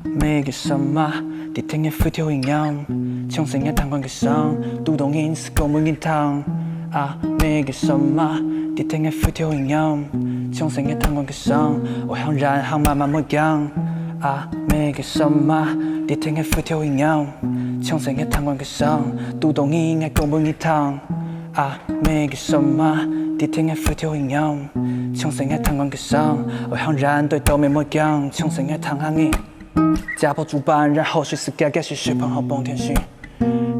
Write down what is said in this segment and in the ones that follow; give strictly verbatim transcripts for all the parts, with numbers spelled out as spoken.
每个什么，地铁个飞跳一样，从深夜贪官个上，堵到人是公务人堂。啊，每个什么，地铁个飞跳一样，从深夜贪官个上，我行人行慢慢没讲。啊，每个什么，地铁个飞跳一样，从深夜贪官个上，堵到人个公务人堂。啊，每个什么，地铁个飞跳一样，从深夜贪官个上，我行人对都没没讲，从深夜贪行人。 家破主板，然后水是家家是水盆好崩天心。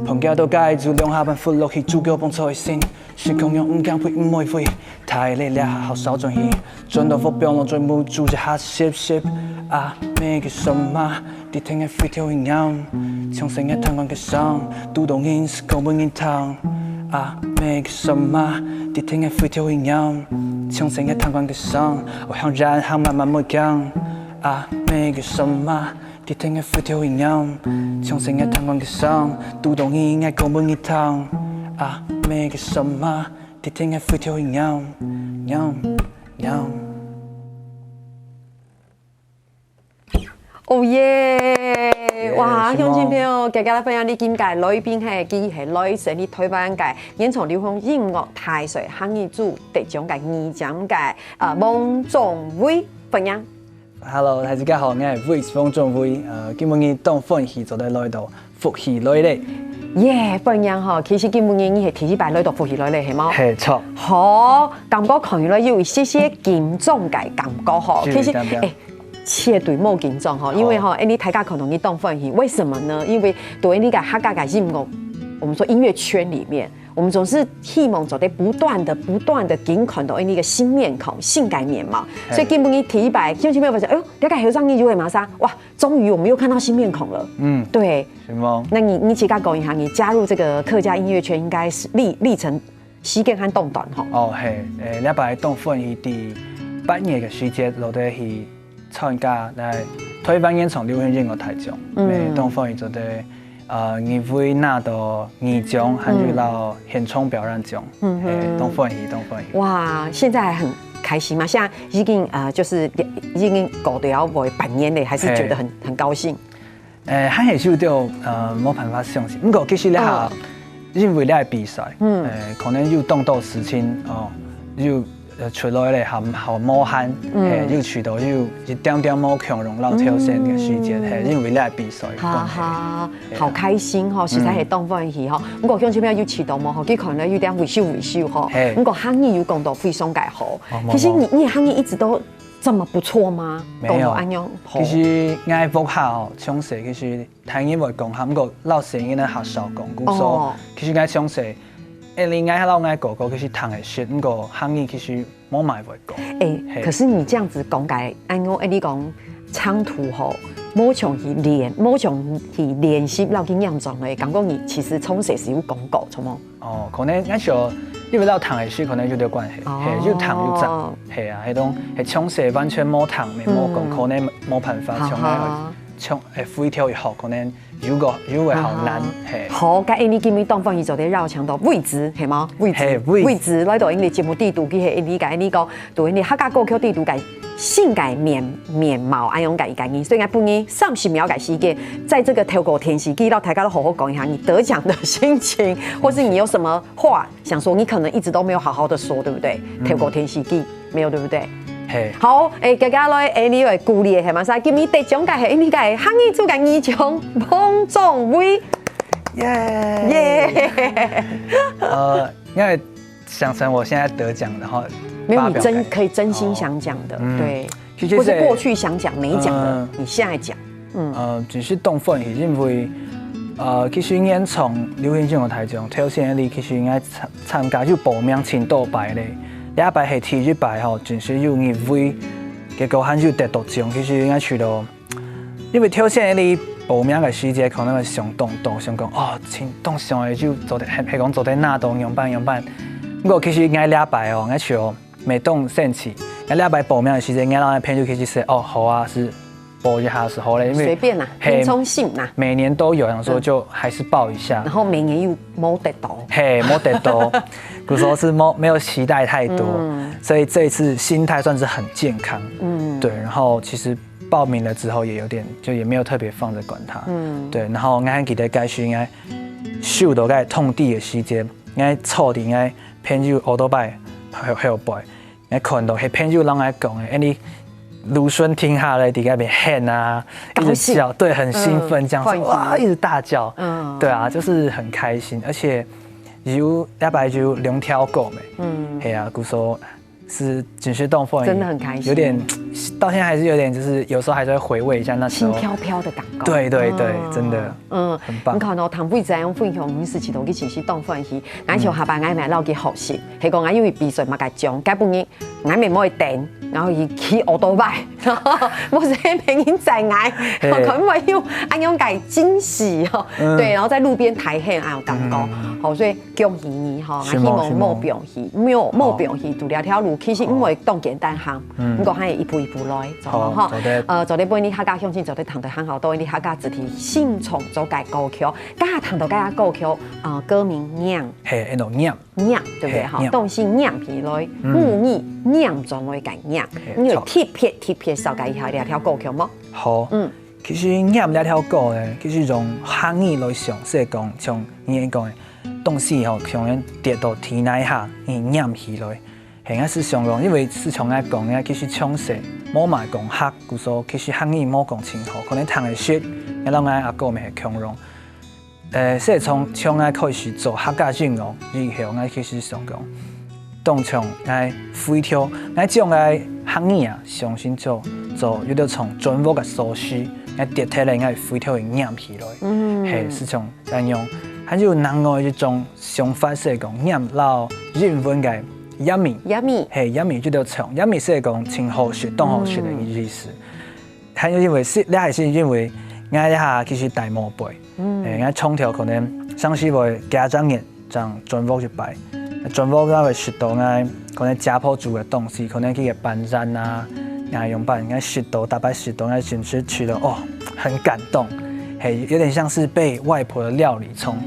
碰见到该就两下半ফু落去，主角崩错一心。时空用唔讲会唔会飞，太累了好少转去。转到佛表了最目珠一下湿湿。啊，每个什么，地铁个飞跳一样。从深夜贪官个上，堵到人是公务人堂。啊，每个什么，地铁个飞跳一样。从深夜贪官个上，我行人行慢慢没讲。啊，每个什么， 地铁个飞跳一样，从深夜贪官个上，堵到人个公务人堂。啊，每个什么，地铁个飞跳一样，样，样。哦耶！哇，兄弟朋友，今日个分享你今个來賓係，佢係來自你台灣个原創流行音樂大賽客語組得獎个二獎个，呃，翁仲威，歡迎。 Hello，大家好，我係Voice翁仲威。呃，今晡日當歡喜做得來到福氣來了。耶，歡迎吼！其實今晡日你係第一擺來到福氣來了，係無？係，著。好，感覺看起來有一些些緊張个感覺吼。其實，誒，絕對無緊張吼，因為吼，誒，你大家看到你當歡喜，為什麼呢？因為對你个客家个音樂，我們說音樂圈裡面， 我們總是希望做得不斷的、不斷的緊看到那個新面孔、新个面貌。所以今晡日第一擺，鄉親朋友發現，哎喲，這個後生人有个麼儕，哇，終於我們又看到新面孔了。嗯，對。希望。那你你自家講一下，你加入這個客家音樂圈應該是歷歷程時間還當短吼。哦，係，誒，這擺當歡喜第八年个時節，落得去 參加來台灣原創流行音樂大獎，嗯，當歡喜做得，呃，入圍拿到二獎，還有到現場表演獎，嗯，當歡喜，當歡喜。哇，現在還很開心嗎？現在已經呃，就是已經過了會半年了，還是覺得很很高興？誒，還係有點呃，無辦法相信。不過其實這下，因為這个比賽，嗯，誒，可能有當多事情哦，有 呃，出來咧，還好無閒，嗯，嘿，又去到又一點點無共樣摎頭先个時間，嗯，嘿，因為這个比賽个關係。哈哈，嘿啊。好開心吼，實在係當歡喜吼。嗯。毋過鄉親朋友有試著無吼，佢可能有點畏羞畏羞吼。嘿。毋過客語有講到非常个好。哦，其實你，你客語一直都這麼不錯嗎？沒有。講到恁樣好。其實𠊎屋下吼，從細其實 大人會講客，毋過摎細人仔較少講，故所，哦，其實𠊎從細，誒，𠊎摎𠊎哥哥其實聽會識，毋過客語其實無麼會講。誒，嘿。可是你這樣子講个，恁樣，誒，你講長途吼，無像去練，無像去練習，摎佢念轉來，感覺你其實從細係有講過，著無？哦，可能𠊎想，因為摎聽會識可能有點關係，哦，嘿，有聽有知，嘿啊，迄種係從細完全無聽，無講，嗯，可能無辦法像𠊎个，哈哈，像，誒，會跳一學，可能 有个，有个好難，哈哈，嘿。好，該𠊎俚今晡日當歡喜做得邀請到威子，係無？威子，嘿，威子。威子來到𠊎俚个節目裡肚，佢係𠊎俚个，𠊎俚講，對𠊎俚客家歌曲裡肚个新个面，面貌，恁樣个一個人。所以𠊎分你三十秒个時間，在這個透過電視機，摎大家都好好講一下你得獎的心情，或是你有什麼話想說，你可能一直都沒有好好的說，對不對？嗯。透過電視機。 沒有，對不對？嘿。好，誒，接下來，誒，你會鼓勵个係麼儕？今晡日得獎个係𠊎俚个客語組个二獎，翁仲威。耶！耶！呃，因為想成我現在得獎，然後沒有，你真，發表感言。可以真心想講的，哦，嗯，對。其實是，或是過去想講沒講的，呃，你現在講。 嗯。呃，只是當歡喜，因為，呃，其實原創流行音樂大獎，頭先𠊎其實應該參，參加有報名盡多擺咧。這擺係第一擺吼，真係有入圍，結果還有得到獎，其實應該除了，因為頭先𠊎報名个時節，可能會想當多，想講，哦，盡當想个就做得，係，係講做得拿到樣般樣般。毋過其實𠊎這擺哦，𠊎就 乜當生趣。該這擺報名个時間，𠊎摎朋友其實係，哦，好啊，係報一下係好咧，因為隨便啦，嘿，平常心啦。每年都有，想說就還是報一下。然後每年又無得到。嘿，無得到，故所係無，沒有期待太多，嗯。所以這一次心態算是很健康。嗯。對，然後其實报名了之后也有点，就也没有特别放着管它。嗯，对，然后我还记得该时应该收到个通知的时间，应该坐在应该朋友 otobai 后后背，应该看到，嘿，朋友让我讲的，哎，你芦笙停下来，在那边喊啊，一直叫，对，很兴奋这样子，哇，一直大叫，嗯，对啊，就是很开心，而且有礼拜就两条狗没，嗯，嘿啊，故所是真是动氛，真的很开心，有点到现在还是有点，就是有时候还是会回味一下那时候，轻飘飘的感觉，对对对，真的，嗯，很棒。你看哦，唐飞这样分享，你是其中一个情绪动氛去，俺像下班俺买老给好心，还讲俺因为比赛嘛个奖，该不然俺没没等，然后一起 otobai，不是没人在俺，可能没有俺用个惊喜哦，对，然后在路边抬hand啊，有感觉，好，所以。 恭喜你哈，希望莫放弃，莫莫放弃，除了条路，其实因为当简单行，不过还一步一步来，好哈，呃，昨天不你客家乡亲昨天谈得很好，都你客家子弟新创作个歌曲，刚才谈到个歌曲，呃，歌名念，嘿，那种念，念对不对哈？东西念起来，母语念转来个念，你有特别特别紹介一下这条歌曲吗？好，嗯。 其实念这条歌呢，其实用客语来想，是讲像你讲个东西吼，像跌到地泥下，你念起来。嘿，我是想讲，因为是像我讲个，其实从小无嘛讲客，故所其实客语无讲清楚，可能听得识，也让我阿哥们很共荣。 呃，是从从我开始做客家音乐以后，我开始想讲，当像我回头，我将个客语啊，重新做做，有点从转屋个所需，我跌脱了，我回头念起来，嗯，嘿，是从恁样，还有另外一种想法是讲，念老英文个 yummy，yummy，嘿，yummy就叫像，yummy是讲真好食、当好食个意思。还有因为是，你还是因为，我一下其实大毛病，嗯，哎，我从头可能上是会加张眼，这样转屋一摆，转屋那会食到我可能家婆煮的东西，可能去个半山啊，那用饭，我食到大白食到，我真是吃了哦，很感动，嘿，有点像是被外婆的料理从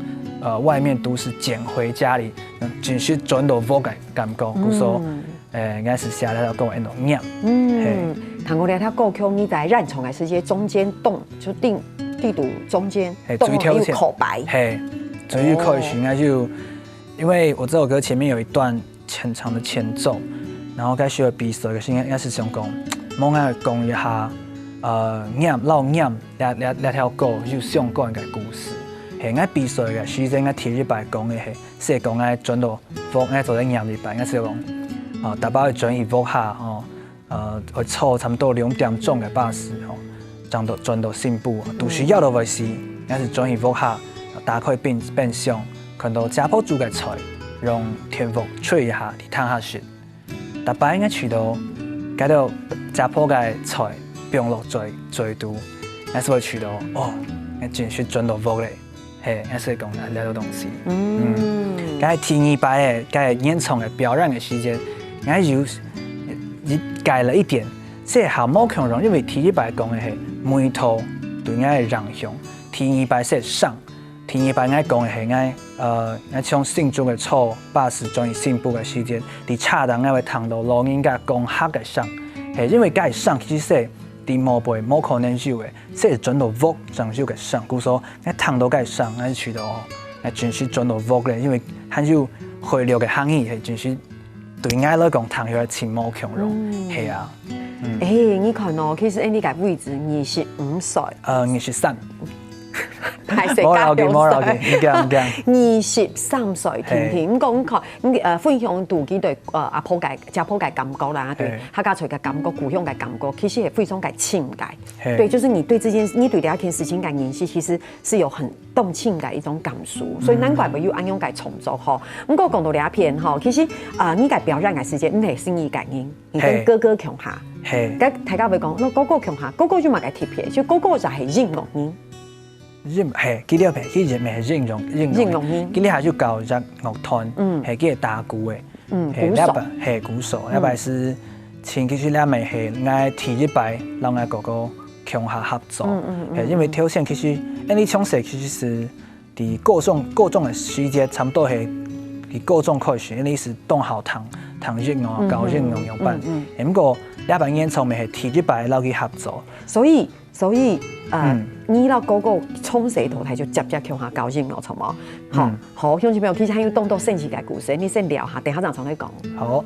呃外面都市捡回家里，嗯，真是转到屋个 感觉，故所，呃，应该是寫了个人个念。嗯，通过这条歌曲，你在演唱个时节中间动，就定地图中间，嘿，动还有口白，嘿，最开始应该就，因为我这首歌前面有一段很长的前奏，然后开始有比赛，可是应该应该是想讲，我来讲一下，呃，念老念，这这这条歌有相关个故事。嘿，我比赛个时间，我第一摆讲个嘿。 是讲个转到屋，个坐在nhà里班，个是讲，啊，大伯转去屋下吼，呃，會坐差不多兩點鐘个巴士吼，轉到轉到新埔，都需要到位時，个是轉去屋下，打開冰冰箱，看到家婆煮个菜，用電鍋炊一下，嚟聽下食。大伯个去到，該到家婆个菜放落嘴嘴肚，个是會去到，哦，个真係轉到屋咧。 嘿，也是講了了東西。嗯，該第二擺个，該現場个表演个時間，𠊎有，有改了一點，這下無共樣，因為第一擺講个係味道對𠊎个影響，第二擺係聲，第二擺𠊎講个係𠊎，呃，𠊎從新竹个坐巴士轉去新埔个時間，在車頂𠊎會聽到老人家講客个聲，係因為該聲其實係在無背無可能有个。 係轉到屋正有个聲，故所𠊎聽到該聲，𠊎覺得哦，𠊎真係轉到屋咧，因為還有回流个行業，係真係對𠊎來講，聽起來真無共樣，係啊。欸，你看哦，其實你个位置二十五歲，呃，二十三，歹勢，無要緊，無要緊，毋驚毋驚。二十三歲，婷婷，你講你看，你呃分享到幾對呃阿婆个、家婆个感覺啦，對客家菜个感覺、故鄉个感覺，其實也非常个親切。 對，就是你對這件，你對這件事情个認識，其實是有很動情个一種感受，所以難怪會有恁樣个創作吼。毋過講到這片吼，其實啊，你个表演个時間，你係新義个人，你跟哥哥共下，係，該大家會講，那哥哥共下，哥哥有麼个特別？就哥哥就係音樂人，音係，佢了係佢音係音樂音樂人，佢了還有搞樂樂團，嗯，係佢打鼓个。 嗯，鼓手，係鼓手，該擺係，其實該擺係𠊎第一擺摎𠊎哥哥共下合作，嗯嗯嗯，係因為頭先其實，因為從細其實係在高中高中个時節，差不多係在高中開始，因為係當好聽，彈音樂、教音樂樣般。毋過這擺原創乜係第一擺摎佢合作。所以，所以，呃，你摎哥哥從細到大就輒輒共下教音樂，著無？好，好，鄉親朋友，其實還有當多神奇个故事，你先尞下，等下正上來講。好。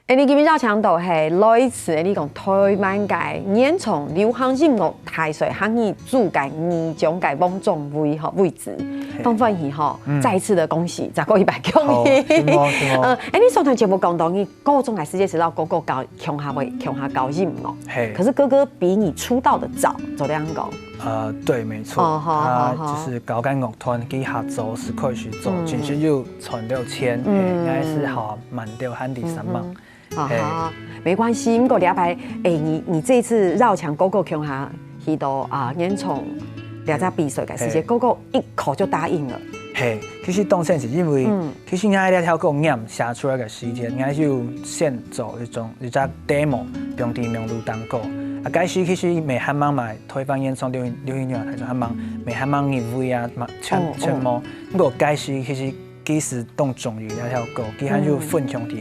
𠊎俚今晡日邀請到係來自𠊎俚講臺灣个原創流行音樂大賽客語組个二獎个黃宗偉吼，偉志，當歡喜吼，再一次的恭喜，再過一擺恭喜。呃，𠊎俚上段節目講到，你高中个時節係摎哥哥教共下會共下教音樂，可是哥哥比你出道的早，做得恁講。呃，對，沒錯，他就是搞間樂團，佢較早就開始做，正式有賺到錢，應該係還蠻多，還第三棒。 啊哈，沒關係，毋過這擺，欸，你你這一次邀請哥哥共下去到啊原創這隻比賽个時節，哥哥一口就答應了。係，其實當先係因為，其實𠊎這條歌唸寫出來个時節，𠊎就先做一種一隻 demo，放在網路頂高。啊，該時其實乜還吂買臺灣原創流行流行樂，還係還吂乜還吂入圍啊，嘛全全無。毋過該時其實 其實當中意這條歌，佢還有分享在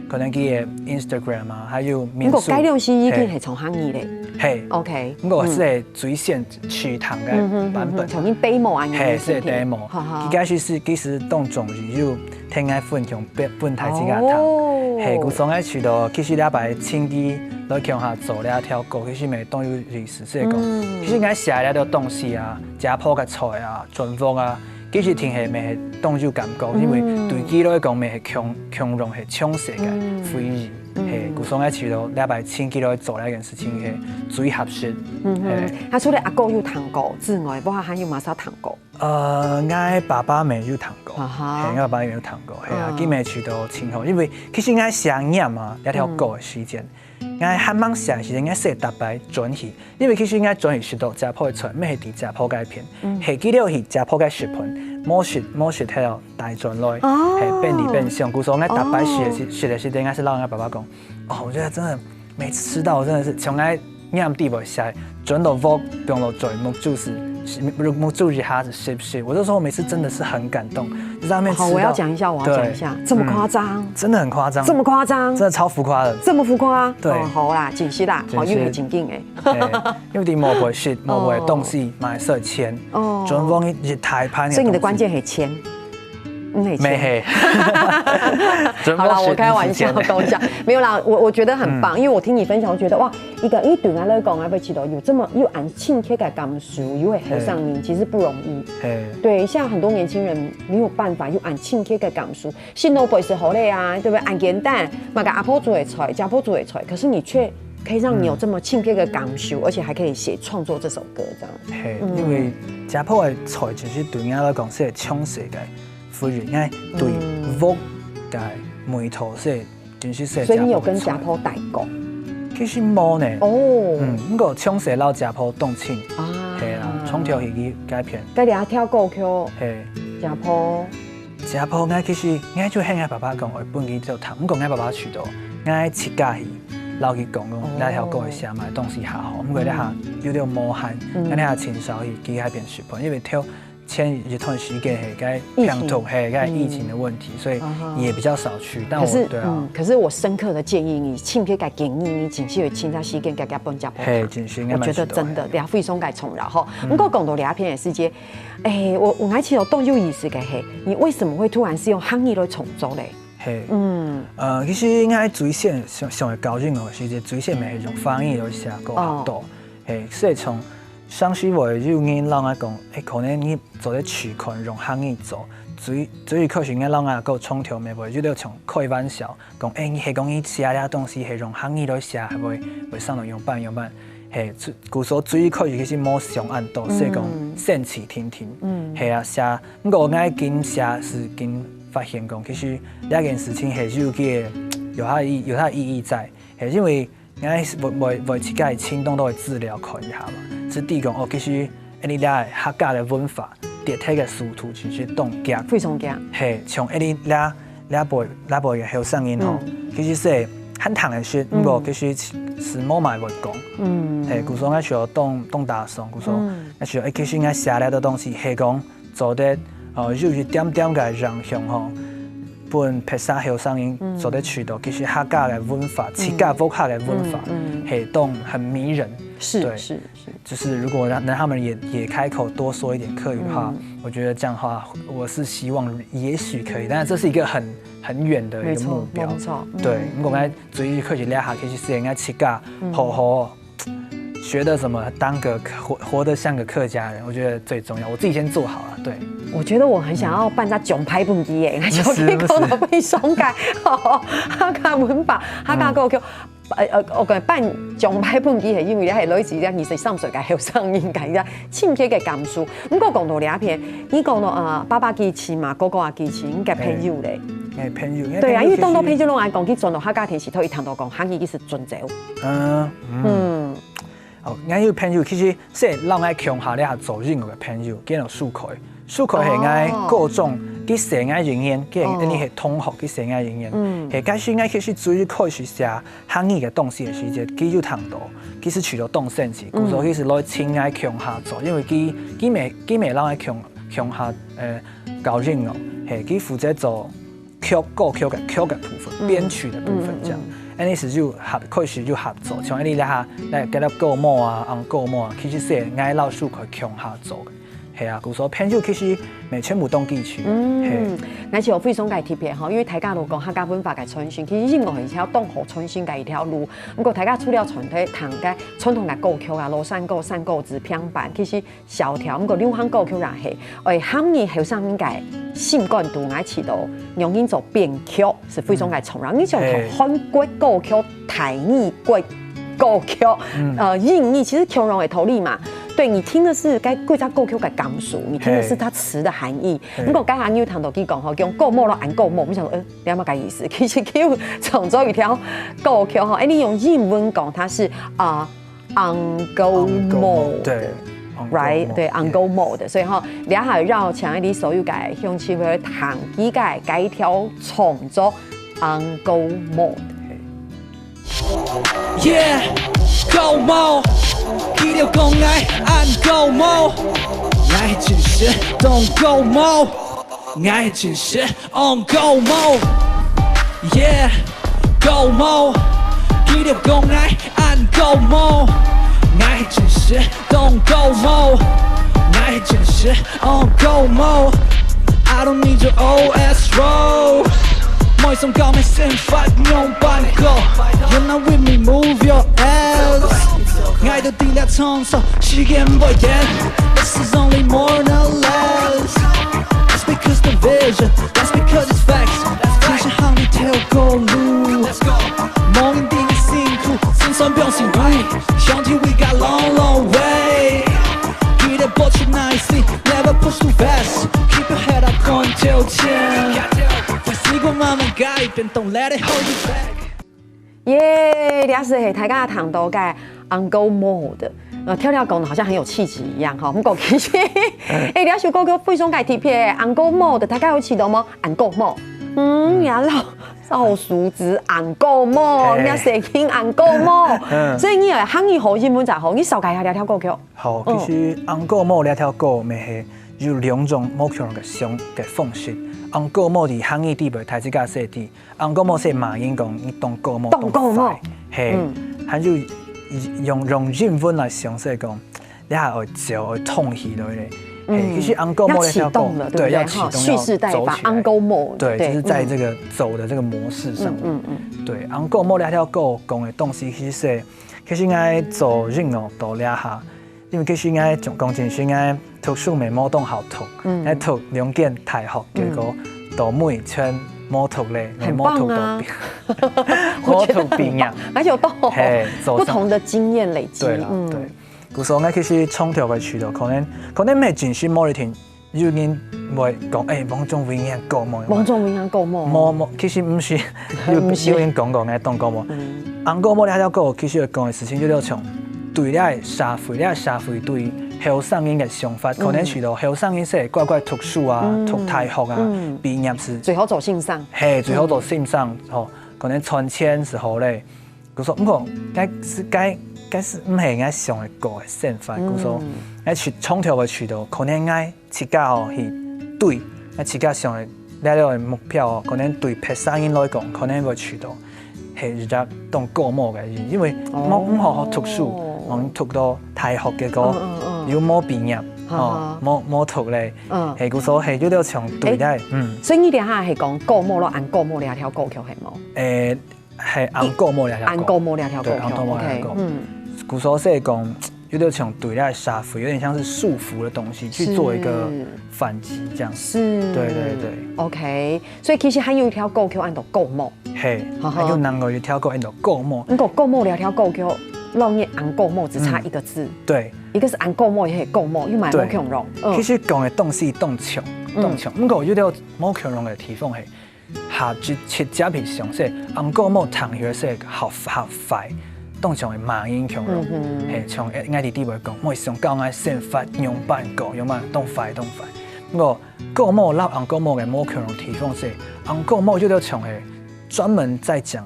可能佢个Instagram啊，還有面書。毋過該量時已經係唱客語咧。係，OK，毋過係最先試聽个版本，重新 demo恁樣。係，係 demo。佢該時係其實當中意，有聽𠊎分享分分大自家聽。係，故所𠊎試著其實這擺請佢來共下做這條歌，其實乜當有意思，係講，其實𠊎寫這兜東西啊，家婆个菜啊，轉屋啊， 其實聽係乜係當有感覺，因為對佢來講乜係共共樣係從細个回憶，係，故所𠊎試著這擺請佢來做這件事情係最合適。嗯哼，他除了阿哥有彈過之外，無還有麼儕彈過？呃，𠊎爸爸乜有彈過，係，𠊎爸爸乜有彈過，係啊，佢乜試著盡好，因為其實𠊎寫唸啊這條歌个時間，𠊎還吂寫个時間，𠊎寫逐擺轉去， 因為其實𠊎轉去食著家婆个菜，乜係在家婆該片，係佢兜去家婆該食飯，無食無食，係愛帶轉來，係變裡變相。故所𠊎逐擺食个時食个時節，𠊎係摎𠊎爸爸講，哦，我覺得真的每次吃到真的是從𠊎唸底背下，轉到屋，放落嘴，目珠是目珠一下子濕濕，我就說我每次真的是很感動，就在那邊吃到。好，我要講一下，我要講一下，這麼誇張，真的很誇張，這麼誇張，真的超浮誇的，這麼浮誇，對，哦，好啦，真係啦，好，因為真緊誒。 因為你無會食，無會東西，買食錢，哦，轉屋一大盤个東西。所以你的關鍵係錢，嗯，係錢。沒係。好啦，我開玩笑，講一下，沒有啦，我我覺得很棒，因為我聽你分享，我覺得哇，一個因為對𠊎來講，𠊎會試著有這麼有恁親切个感受，又會合上癮，其實不容易。對，現在很多年輕人沒有辦法有恁親切个感受， 食老背係好个啊，對不對？恁簡單，麼个阿婆煮个菜，家婆煮个菜，可是你卻可以讓你有這麼親切的感受，而且還可以寫創作這首歌這樣。係，因為家婆个菜其實對𠊎來講係從細个回憶，𠊎對屋个味道係真係係。所以你有跟家婆戴過？其實無呢。哦，嗯，毋過從細摎家婆當親。啊，係啊，從頭去佢該片。該你跳過去？係，家婆。 食飯，𠊎其實𠊎就喊𠊎爸爸講，愛分佢做聽。毋過𠊎爸爸試著，𠊎自家去摎佢講講，哪條歌會寫麼个東西較好。毋過這下有點無閒，𠊎這下盡少去佢該片食飯，因為頭前一段時間係該病毒，係該疫情的問題，所以也比較少去。但我，可是，對啊，嗯，可是我深刻的建議你，親切个建議你，盡少有親切時間，該該分食飯。係，真係，我覺得真的，這非常个重要吼。毋過講到這片的時間， 欸，我我𠊎其實當有意思个係，你為什麼會突然是用客語來創作咧？係，嗯，呃，其實𠊎最先想想愛教音樂，其實最先乜係用華語來寫歌較多。係，所以從上時會有人摎𠊎講，欸，可能你做得試看用客語做。最最一開始𠊎摎𠊎哥從頭尾會有點像開玩笑， 講，欸，你係講你寫這東西係用客語來寫，會會會生到樣般樣般。係，故所最一開始其實無想恁多，係講順其聽聽。係啊，寫，毋過𠊎緊寫係緊發現講，其實這件事情係有佢个有佢意有佢意義在。係因為𠊎會會會自家尋當多个資料看一下嘛，係知講哦，其實恁呢這客家个文化跌忒个速度其實當遽。非常遽。嘿，像𠊎這這輩這輩个後生人吼，其實係還聽得識，毋過其實係無麼會講。嗯，嘿，故所𠊎想當當打爽，故所𠊎想，誒，其實𠊎寫這个東西係講做得，呃，有一點點个影響吼，分別儕後生人做得知道，其實客家个文化，自家屋下个文化，係當很迷人。是，對。是。 就是如果讓讓他們也也開口多說一點客語的話，我覺得這樣的話，我是希望也許可以，但是這是一個很很遠的一個目標。沒錯，沒錯，嗯。對，毋過𠊎最近開始了解，其實係應該自家好好學得怎麼當個活活得像個客家人，我覺得最重要。我自己先做好了，對。我覺得我很想要辦隻獎牌分佢耶，就可以講到分上屆，客家文化，客家歌曲。 呃呃，我講辦獎牌分佢係因為你係來自這二十三歲个後生人个一個親切个感受。毋過講到這片，你講到呃爸爸支持嘛，哥哥也支持，你个朋友咧？誒，朋友，對啊，因為當多朋友攏愛講，佢轉到客家電視台，一聽到講客語佢就轉走。嗯嗯，哦，𠊎有朋友其實係摎𠊎共下這下做音樂个朋友，叫做蘇凱。 蘇凱係𠊎高中，佢係𠊎一年，佢係𠊎係同學，佢係𠊎一年。係該時𠊎其實最開始寫客語个東西个時節，佢有聽到，佢係覺得當新奇，故所佢係來尋𠊎共下做，因為佢佢毋係佢毋係摎𠊎共共下呃搞音樂，係佢負責做曲歌曲个曲个部分，編曲个部分這樣。恁樣就合開始就合作，像恁樣這下來个歌舞啊，紅歌舞啊，其實係𠊎摎蘇凱共下做个。 係啊，故所朋友其實乜全部當支持。嗯，係。𠊎想非常个特別吼，因為大家都講客家文化个傳承，其實音樂係一條當好傳承个一條路。毋過大家除了傳統个傳統个歌曲啊，老山歌、山歌子、平板，其實小調，毋過流行歌曲也係，會喊你後生人个心肝肚，𠊎試到用音做編曲。 係非常个重要。你像同韓國歌曲、泰語國歌曲，呃，英語其實共樣个道理嘛。對，你聽的是該這隻歌曲个感受，你聽的是它詞的含義。如果剛才你有聽到佢講吼，用歌舞咯，紅歌舞，我想說，呃，你麼个意思？其實佢有創作一條歌曲吼，哎，你用英文講，它是啊， Uncle Mode，對，right，對，Uncle Mode，所以吼，這下邀請你所有个鄉親會聽佢个該條創作Uncle Mode。Yeah，Uncle Mode，佢兜講𠊎Uncle Mode，𠊎真實當Uncle Mode。 𠊎真實紅高毛。Yeah，高毛，佢兜講𠊎紅高毛。𠊎真實當高毛，𠊎真實紅高毛。I don't need your old ass role。每種高明想法用半個。You're not with me, move your ass。𠊎兜在這創作，時間會延。This is only more than less。That's because the vision, that's because it's facts。天生行你條高路，無人知你辛苦，心酸放心right。兄弟，we got long, long way。Get it, but you nicely, never push too fast. Keep your head up，看頭前。時光慢慢改變，don't let it hold you back。 耶，這係大家聽到个紅高毛的，呃，跳跳講的好像很有氣質一樣哈。毋過其實，哎，這首歌曲非常个特別，紅高毛的，大家有試到無？紅高毛，嗯，也老老熟知紅高毛，嘿，人家誰聽紅高毛？嗯，所以你愛喊你好英文才好，你紹介一下這條歌曲。好，其實紅高毛這條歌，乜係有兩種無共樣个想个方式。紅高毛在客語裡背，大自家識知。 紅高毛係罵人講你當高毛，當高毛，當壞，嘿，還有用用英文來想係講，你還愛走愛動起來咧，嘿，其實紅高毛那條歌，要啟動了，對不對？對，要啟動，要走起來。蓄勢待發，紅高毛，對，就是在這個走的這個模式上面，嗯嗯，對，紅高毛那條歌講的東西，其實係，其實𠊎做音樂到這下， 因為其實𠊎講講真實，𠊎讀書乜無當好讀，𠊎讀兩間大學，結果到尾全無讀咧，無讀到畢，無讀畢業。而且有到不同的經驗累積，對啦，對。故所𠊎其實從頭開始就可能可能乜真實無一定 有人會講，欸，黃仲偉你很高毛。黃仲偉你很高毛。無無，其實毋係，有有人講過𠊎當高毛。紅高毛這條歌其實愛講个事情就係像對這个社會，這个社會對後生人个想法，可能係到後生人係乖乖讀書啊，讀大學啊，畢業係，最好做先生。係，最好做先生吼，可能賺錢係好咧。故所毋過，該係該該係毋係𠊎想个過个生活。故所，𠊎去從頭个去到，可能𠊎自家吼去對，𠊎自家想个這个目標哦，可能對別儕人來講，可能會去到。 係一隻當高毛个人，因為無毋好好讀書，無讀到大學，結果又無畢業，哦，無無讀咧，係故所係有兜像對待，嗯，所以你這下係講高毛咯，恁高毛這條歌曲係無？誒，係恁高毛這條，恁高毛這條歌曲，對，恁高毛這條歌，嗯，故所係講。 有点像對待社會，有点像是束縛的东西去做一个反击，这样。是，对对对。 OK，所以其实还有一条歌曲安到够梦，嘿，还有另外一条歌安到够梦。如果够梦两条歌曲，让你安够梦只差一个字，对，一个是安够梦，也可以够梦，又蛮对共融。其实讲的东西当像，当像，不过有点无共融的地方嘿。 下一七集去詳細，紅高毛聽起來係好好壞，當像係罵人共樣，係像𠊎弟弟會講，莫想教𠊎生活樣般過，樣般當壞當壞。毋過高毛摎紅高毛个無共樣地方係，紅高毛就像係專門在講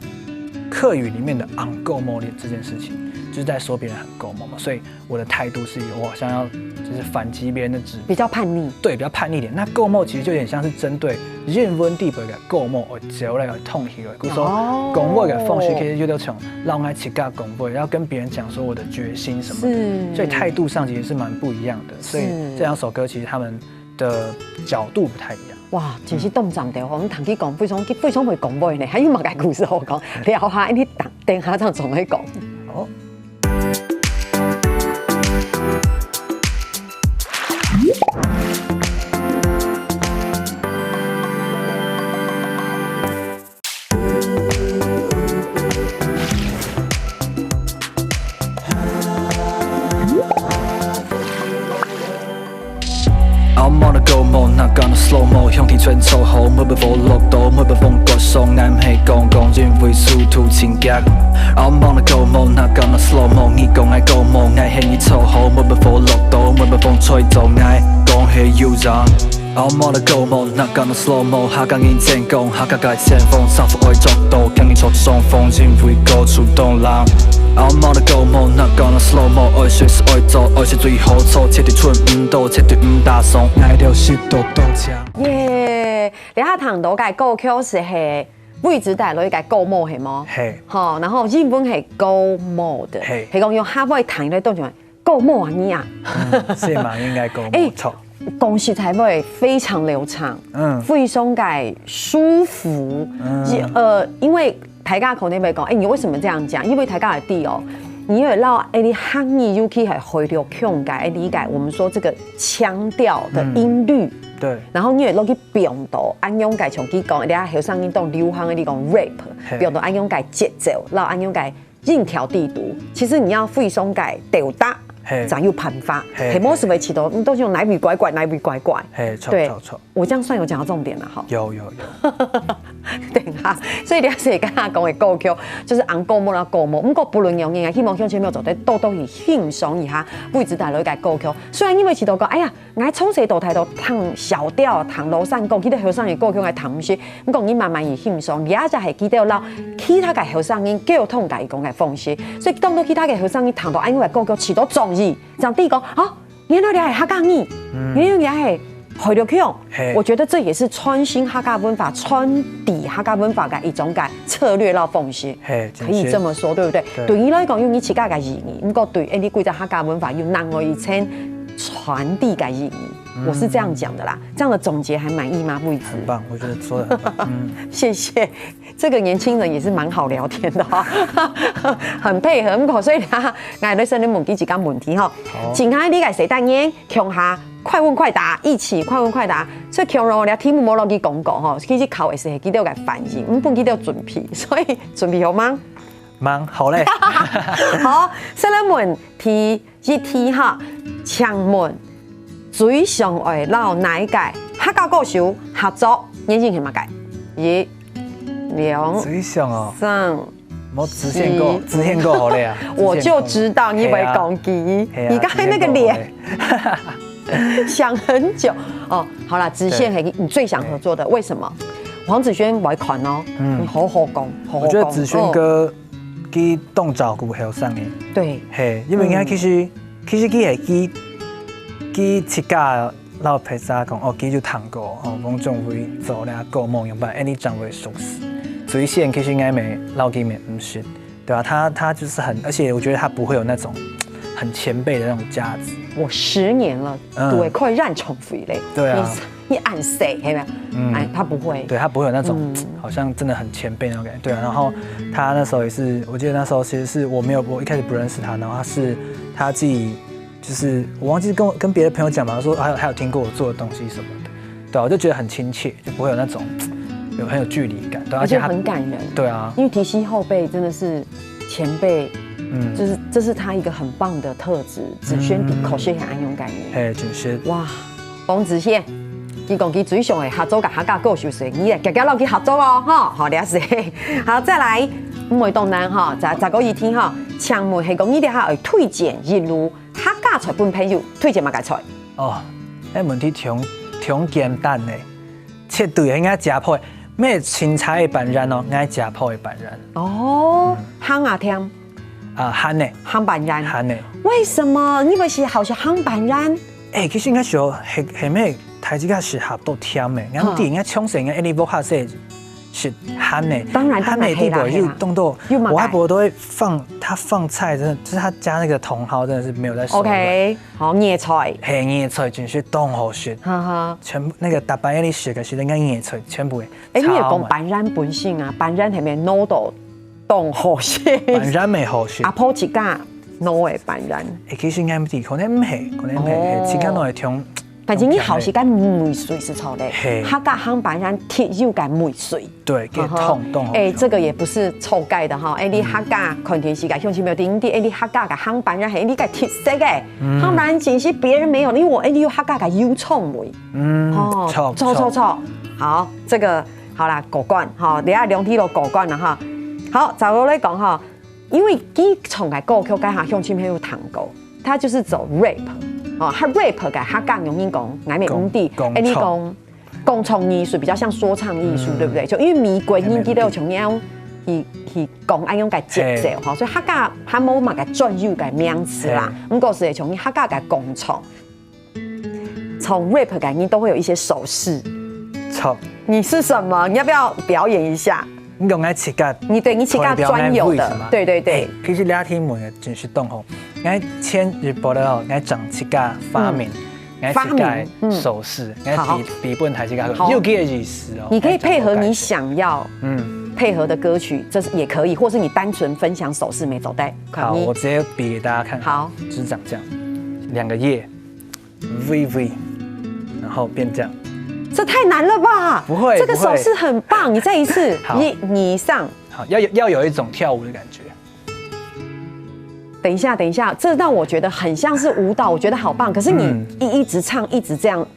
客語裡面的紅高毛的這件事情，就是在說別人很高毛嘛，所以 我的態度是我想要就是反擊別人的指責，比較叛逆。对，比較叛逆一點。那高毛其實就有點像是針對原文底背个高毛，我招來个痛去了。故所講話个方式其實有點像讓他自家講話，要跟別人講說我的決心什麼的，所以態度上其實是蠻不一樣的。所以這兩首歌其實他們的角度不太一樣。 哇，真是當讚的吼！你聽佢講非常非常會講話呢，還有麼个故事好講？聊下，你等等下正總會講。好。 I'm on a go mode，哪敢slow mo，向天全走好，每擺無落到，每擺風格上，𠊎毋係講講，因為速度真遽。I'm on a go mode，哪敢slow mo，你講𠊎go mode，𠊎係你走好，每擺無落到，每擺風吹走，𠊎講係有人。I'm on a go mode，哪敢slow mo，客家人真講，客家个前鋒，衫褲愛著到，今日著上風，因為高處當冷。 I'm on a go mode，哪敢slow mo，愛食是愛做，愛食最好做，絕對出毋到，絕對毋打爽，愛到食到當強。耶，這下聽到个歌曲係係位置帶來个高毛係無？嘿，好，然後英文係高毛的，嘿係講用客話彈來當像高毛啊你啊。嗯，是嘛，應該講無錯。講實在話非常流暢，嗯非常个舒服。呃，因為大家可能會講，哎，你為什麼這樣講？因為大家會知哦，你有摎哎你客語，尤其係海陸腔个，哎你个，我們說這個腔調的音律，對，然後你有落去變到，恁樣个像佢講，哎你後生人當流行个，你講rap，嘿變到恁樣个節奏，摎恁樣个 音調地圖，其實你要非常个鬥搭，嘿才有辦法。嘿係無係會試到，你都是用哪位乖乖，哪位乖乖。嘿，著對著著，我這樣算有講到重點了哈。有有有，等一下，所以你要是剛剛講的歌曲，就是紅高毛啦高毛。不過不論怎樣，希望鄉親朋友做得多多去欣賞一下位置帶來个歌曲。雖然你會試到講，哎呀， 𠊎從細到大都聽小調、聽老山歌，其實後生个歌曲𠊎聽毋識。毋過你慢慢去欣賞，這就係佢兜摎其他个後生人溝通个一種个方式。所以當多其他个後生人聽到恁樣个歌曲，試到中意，正知講，啊，原來這係客家語，原來這係海陸腔。嘿我覺得這也是傳承客家文化、傳遞客家文化个一種个策略摎方式。嘿，可以這麼說，對不對？對對你來講，有你自家个意義，不過對，哎，你歸隻客家文化有另外一層傳遞个意義。我是這樣講的啦，這樣的總結還滿意嗎？位置，很棒，我覺得說的很棒。嗯，謝謝。這個年輕人也是蠻好聊天的哈，很配合。不過所以呢，來，來，先來問佢幾個問題哈。好請看你个誰單元，共下快問快答，一起快問快答。所以共下个題目無落去講過哈，其實考的是佢兜个反應，毋分佢兜準備，所以準備好嗎？蠻好嘞。好，先來問題 一題哈，請問最想愛摎哪一個客家歌手合作？原因係麼个？一、兩、最想哦，三。我直线够，是直线够好累啊。我就知道你不会攻击，嘿啊你刚才那个脸直线够好累想很久哦。好啦，直线很，你最想合作的为什么？黄子軒我款哦，嗯你好好讲，好好讲。我觉得子轩哦哥，佢當照顧後生个，对，嘿，因為佢其實其實佢係佢佢自家老實講，哦，佢就聽過哦，黃仲輝做了個夢樣般，哎，你將會熟悉。所以先其實應該沒老佢沒毋識，對啊，他他就是很，而且我覺得他不會有那種很前輩的那種架子。我十年了，嗯对，快认重回嘞。对啊你你俺谁，黑没有？嗯哎，他不会。对他不会有那种、嗯好像真的很前辈那种感觉。对啊，然后他那时候也是，我记得那时候其实是我没有，我一开始不认识他，然后他是他自己就是我忘记跟我跟别的朋友讲嘛，说还有还有听过我做的东西什么的，对啊，我就觉得很亲切，就不会有那种有很有距离感，对啊，而且他很感人。对啊，因为提携后辈真的是前辈，嗯，就是这是他一个很棒的特质，子轩的口是很安勇感人。嘿，真是哇，黄子軒，佢講佢最想的合作个客家歌手是，你也遽遽落去合作哦，吼，好了解。好，再来，毋會當難哈，再再過一題哈，請問係講你等下會推薦一路客家菜分朋友，推薦麼个菜？哦，那问题挺挺简单的，绝对应该加配，咩青菜的板然哦，应该加配的板然。哦，烘啊甜，啊，鹹的，烘板然。鹹的。为什么你们是好像烘板然？哎、其实应该是有，系系咩，大自家食客都甜的，然后哈点应该冲水应该一粒不下是是鹹的，当然鹹的地步又当然，嘿啦嘿啦冻到，又嘛我外婆都会放，她放菜真的，就是她加那个茼蒿真的是没有在收的。 OK，好，热菜，嘿，热菜真是当好食，哈哈。全部那个大半夜里食个是应该热菜全部会哎，你也讲炒嘛板然本性啊，板然系咪濃到當好食？板然没好食。阿婆自家濃个板然。哎、其实应该不是，可能唔系，可能唔系，哦自家弄会甜。但是你好食个梅水是错的，嘿客家烘板然特有个梅水。对，给哈哈痛冻好哎，食。这个也不是臭盖的哈，哎，你客家看电视个乡亲朋友，你哎，你客家个烘板然，哎，你个特色个，烘板然真是别人没有，因为我哎，你有客家个油葱味。嗯，哦，错错错错，好，这个好啦，过关哈，你下两题都过关了哈。好，再落来讲哈，因为佢唱个歌曲，刚好乡亲朋友听过，他就是走 rap，哦，他 rap 个客家用音讲，俺们唔知，讲哎，你讲讲讲唱艺术比较像说唱艺术，嗯对不对？就因为美国音乐都有像样，嗯去去讲那样个节奏哈，所以客家还冇么个专有个名词啦，不过是从客家个讲唱。 从 rap 感应都会有一些手势。错，你是什么？你要不要表演一下？你讲爱自家，你对你自家专有的代表俺 voice 嘛，对对对哎，其实聊天问的真是懂吼，俺前一步了哦，俺讲自家发明，俺自家发明嗯手势，俺好比比本台自家好有个意思哦。你可以配合你俺讲我改想要嗯，配合的歌曲，这是也可以，或是你单纯分享手势没走带。好，我直接比给大家看。好，就是长这样，两个叶，微微，然后变这样。这太难了吧？不会这个手势很棒，你再一次，好一、二、三。好，要有要有一种跳舞的感觉。等一下，等一下，这让我觉得很像是舞蹈，我觉得好棒。可是你嗯一、一直唱，一直这样，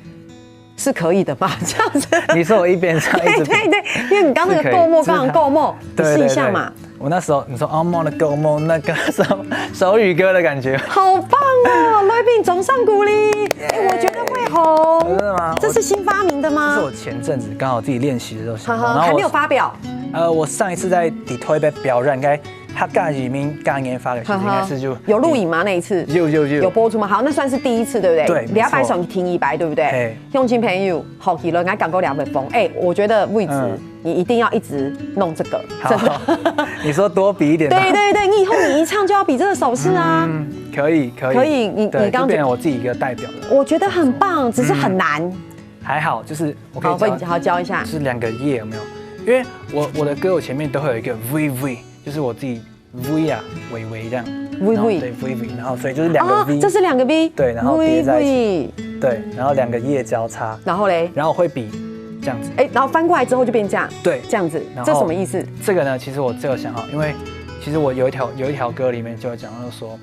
是可以的吗？这样子，你说我一边唱一直对对对，因为你刚那个是可以够梦，就是刚刚够梦，你对试一下对对嘛。我那时候你说哦，梦的够梦，那个什么手语歌的感觉。好棒哦！来宾掌声鼓励，哎，我觉得会红真。的吗？这是新发明的吗这是？我前阵子刚好自己练习的时候想到，哈哈，然后我还没有发表。呃，我上一次在底推被表演，应该他干移民干研发的，其实应该是就有录影吗？那一次有有有有播出吗？好，那算是第一次，对不对？对没错两百首你听一百，对不对嘿？乡亲朋友，好，喜乐，俺讲过两百封，哎，我觉得位置嗯你一定要一直弄这个，好真的。，你说多比一点吧。对对对，你以后你一唱就要比这个手势啊。嗯，可以可以可以，你对你刚就变成我自己一个代表了。我觉得很棒，只是很难。还好，就是我可以好，分教你好好教一下。就是两个叶有没有？因为我我的歌我前面都会有一个 V V，就是我自己 V 啊，微微这样，微微然后对 V V，然后所以就是两个啊 V，，这是两个 V，对，然后叠在一起，起。对，然后两个叶交叉，然后嘞，然后会比这样子，哎，然后翻过来之后就变这样，对，这样子，然后这什么意思？这个呢，其实我只有想好，因为其实我有一条有一条歌里面就有讲到说，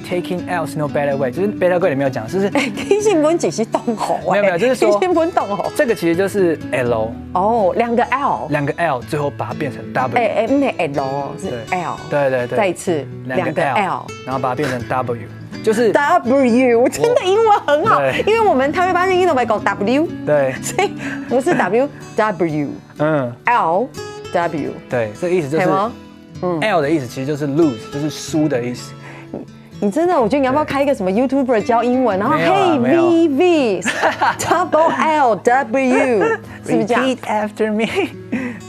taking L's no better way，就是 better way 里面有讲，就是其实阮只是动吼，没有没有，就是说其实阮动吼。这个其实就是 L，哦，两个 L，两个 L 最后把它变成 W。哎哎，不是 L，是对 L。对对对，再一次，两个 L。然后把它变成 W，就是 W，真的英文很好，对因为我们台湾发音都会讲 W，对，所以不是 W，W，L 嗯， W，对，这意思就是可以吗？ L 的意思其实就是 lose，就是输的意思。你真的，我觉得你要不要开一个什么 YouTuber 教英文，然后没有啦 Hey 没有 V V double L W，是不是这样？ Repeat after me。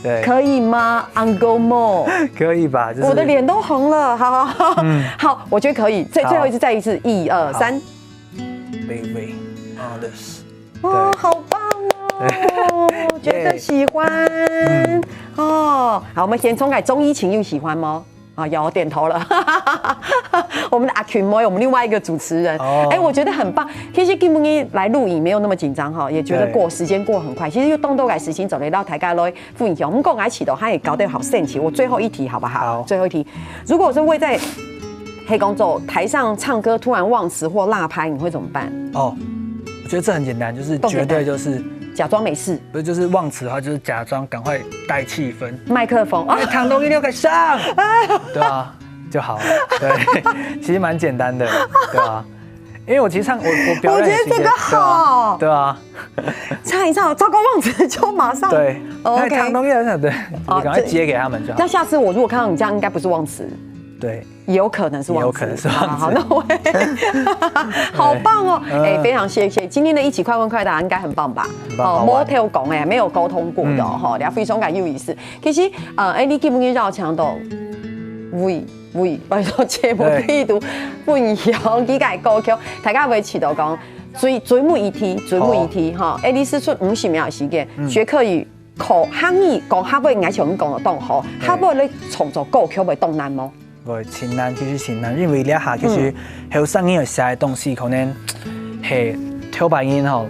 对，可以吗？Uncle Mo，可以吧？就是我的脸都红了，好好好，嗯好，我觉得可以。最好最后一次，再一次，一二好三， V V others。哦，对好棒哦，觉得喜欢嗯哦。好，我们先冲开，钟一琴又喜欢吗？啊，有点头了。我们的阿群妹，我们另外一个主持人，哦哎，我觉得很棒。其实今天来录影没有那么紧张哈，也觉得过对时间过很快。其实又动到个事情，走了到台下来分享，我们讲来起头，他也搞得好神奇。我最后一题好不好？好最后一题，如果是位在黑工作台上唱歌突然忘词或落拍，你会怎么办？哦，我觉得这很简单，就是动起来绝对就是假装没事，不是就是忘词的话，就是假装赶快带气氛，麦克风啊哎，，糖豆一六个上，对啊，就好了，对，其实蛮简单的，对啊，因为我其实唱我我表演我觉得这个期间好对啊，唱一唱，糟糕忘词就马上对啊，对，哦哎， OK 糖豆一六个上，对，哦你赶快接给他们就好那，下次我如果看到你这样，应该不是忘词，对，也有可能是忘词，也有可能是忘词好，好那我好棒哦！嗯哎，非常谢谢今天的一起快问快答，应该很棒吧？很棒哦好玩，motel 讲哎，没有沟通过的哦，嗯哈，聊非常感有意思。其实呃，哎，你今天要强调，喂喂，拜托节目对力度分享几个歌曲，大家会知道讲，最最尾一题，最尾一题哈，哎，你使出五十秒的时间，嗯学客语。口汉语讲客话，应该像你讲的当好，客话咧创作歌曲会当难吗？我真难，其实真难，因为这下其实后生人有写的东西，可能嘿，头摆音吼，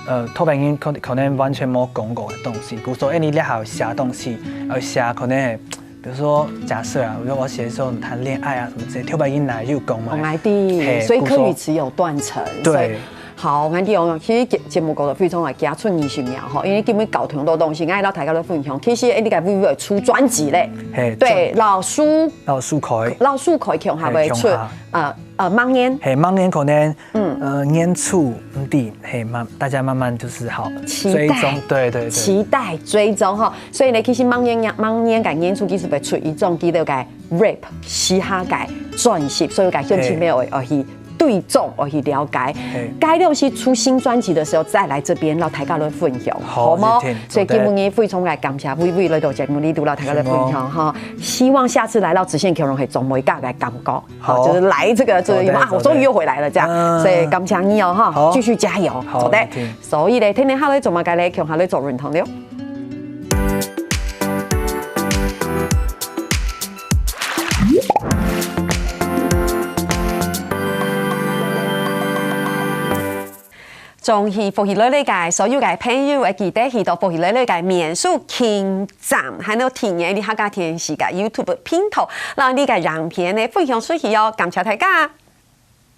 呃，头摆音可可能完全没讲过的东西，故所以你这下有写东西，而写可能，比如说假设啊，我说我写说谈恋爱啊什么之类，头摆音哪有讲嘛？哦，I D，嘿所以客故所语词有断层，对所以。好，我跟你讲，其实节节目搞得非常来加出二十秒吼，因为今日搞很多东西，我要大家来分享。其实，哎，你个 V V 出专辑嘞，嘿，对，老苏老苏可以，老苏可以共下会出嘿共下，呃呃，明年，嘿，明年可能，嗯呃，年初，嗯，对，嘿，慢，大家慢慢就是好期待追踪，对对对，期待追踪哈。所以呢，其实明年明年个年初其实会出一张记得个 rap 嘻哈个专辑，所以个乡亲朋友要去对众，要去了解嘿。该六是出新专辑的时候再来这边，让大家来分享，好吗一定？所以好的今日非常来感谢微微来到节目里，都让大家来分享哈。希望下次来到直线 K 龙可以总有一个个感觉，好就是来这个这个地方啊，好的好的我终于又回来了这样，嗯所以感谢你哦哈，好继续加油，好好的一定。所以呢，天天下来做么个嘞，共下来做运动了。 中意福氣來了个所有个朋友，會記得去到福氣來了个面書網站，還有訂閱你客家電視个YouTube頻道，讓你个影片呢分享出去哦。感謝大家。